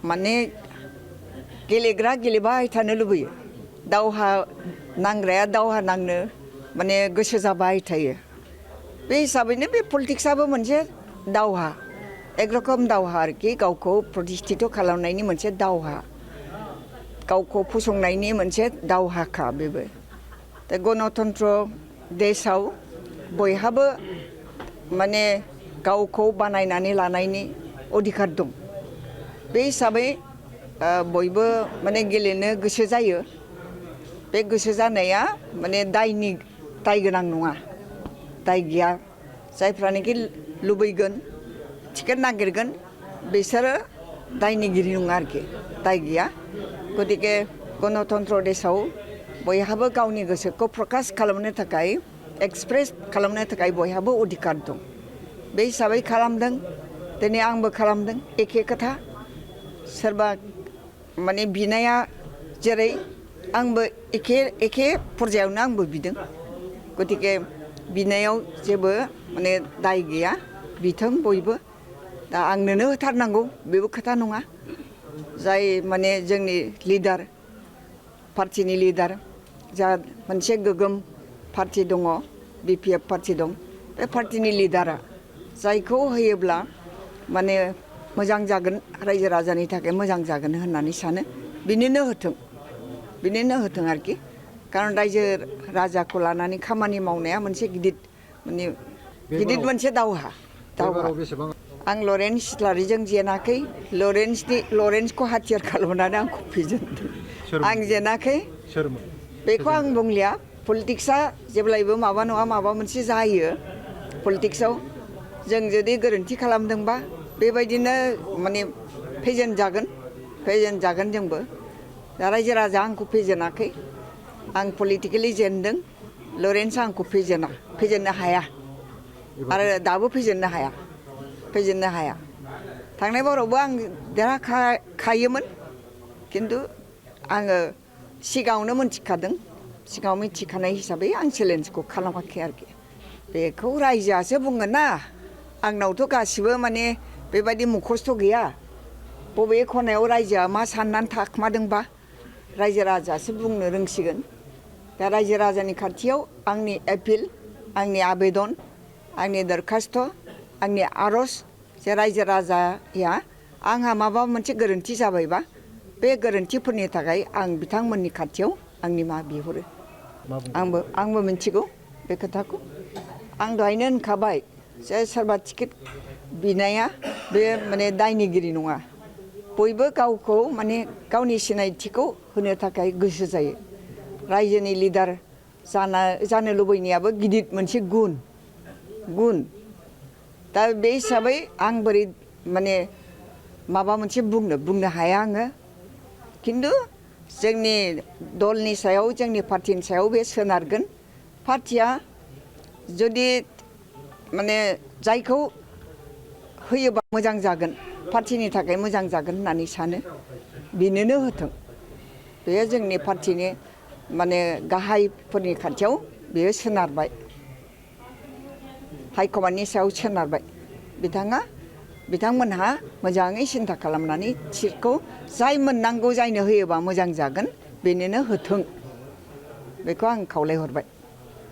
माने गेलेग्रा गेलेबाय थानो लुबैयो दावहा नांग्राया दावहा नांनो माने गोसो जाबाय थायो बे हिसाबैनो बे पलिटिक्सआबो मोनसे दावहा एक रकम दावहा आरोखि गावखौ प्रतिष्ठित खालामनायनि मोनसे दावहा गावखौ फसंनायनि मोनसे दावहाखा बेबो दा गणतन्त्र देशआव बयहाबो माने गावखौ बानायनानै लानायनि अधिकार दं बे हिसाबै बयबो माने गेलेनो गोसो जायो बे गोसो जानाया माने दाय गोनां नङा दाय गैया जायफ्रानोखि लुबैगोन टिकेट नागिरगोन बिसोरो दायनिगिरि नङा आरोखि दाय गैया गतिके गणतन्त्र देशआव बयहाबो गावनि गोसोखौ प्रकाश खालामनो थाखाय एक्सप्रेस खालामनो थाखाय बयहाबो अधिकार दं बे हिसाबै खालामदों दिनै आंबो खालामदों एखे खोथा सोरबा माने बिनाया जेरै आंबो एखे पर्यायावनो आंबो बिदों गतिके बिनायाव जेबो माने दाय गैया बिथों बयबो दा आंनोनो होथारनांगौ बेबो खोथा नङा जाय माने जोंनि लिडार पार्टिनि लिडार जा मोनसे गोगोम पार्टि दङ बिपिएफ पार्टि दं बे पार्टिनि लिडारा जायखौ होयोब्ला माने मोजां जागोन रायजो राजानि थाखाय मोजां जागोन होननानै सानो बिनोनो होथों आरोखि खारन रायजो राजाखौ लानानै खामानि मावनाया मोनसे गिदिर मोनसे दावहा आं लरेन्स सिस्लारिजों जेनाखै लरेन्सखौ हाथियार खालामनानै आंखौ फेजेनदों आं जेनाखै बेखौ आं बुंलिया पलिटिक्सआ जेब्लायबो माबा नङा माबा मोनसे जायो पलिटिक्सआव जों जुदि गोरोन्थि खालामदोंबा बेबायदिनो माने फेजेनजागोन जोंबो दा रायजो राजा आंखौ फेजेनाखै आं पलिटिकेलि जेनदों लरेन्सआ आंखौ फेजेननो हाया आरो दाबो फेजेननो हाया थांनाय बारावबो आं देरहाखायोमोन खिन्थु आङो सिगाङावनो मिथिखानाय हिसाबै आं चेलेन्जखौ खालामाखै आरोखि बेखौ रायजोआसो बुंगोन ना आंनावथ' गासिबो माने बेबायदि मुखस्थ' गैया बबे खनायाव रायजोआ मा साननानै थाखुमादोंबा रायजो राजायासो बुंनो रोंसिगोन दा रायजो राजानि खाथियाव आंनि एपिल आंनि आबेदन आंनि दरखास्थ' आंनि आर'ज जे रायजो राजाया आंहा माबा मोनसे गोरोन्थि जाबायबा बे गोरोन्थिफोरनि थाखाय आं बिथांमोननि खाथियाव आंनि मा बिहरो आंबो मिथिगौ बे खोथाखौ आं दहायनो होनखाबाय जे सोरबा टिकेट बिनाया बे माने दायनिगिरि नङा बयबो गावखौ माने गावनि सिनायथिखौ होनो थाखाय गोसो जायो रायजोनि लिडार जानो लुबैनायाबो गिदिर मोनसे गुन दा बे हिसाबै आं बोरै माने माबा मोनसे बुंनो हाया आङो खिन्थु जोंनि दलनि सायाव जोंनि पार्टिनि सायाव बे सोनारगोन पार्टिया जुदि माने जायखौ होयोबा मोजां जागोन पार्टिनि थाखाय मोजां जागोन होननानै सानो बिनोनो होथों बेयो जोंनि पार्टिनि माने गाहायफोरनि खाथियाव बेयो सोनारबाय हाइकमान्डनि सायाव सोनारबाय बिथांमोनहा मोजाङै सिन्था खालामनानै सिटखौ जाय मोननांगौ जायनो होयोबा मोजां जागोन बेनोनो होथों बेखौ आं खावलायहरबाय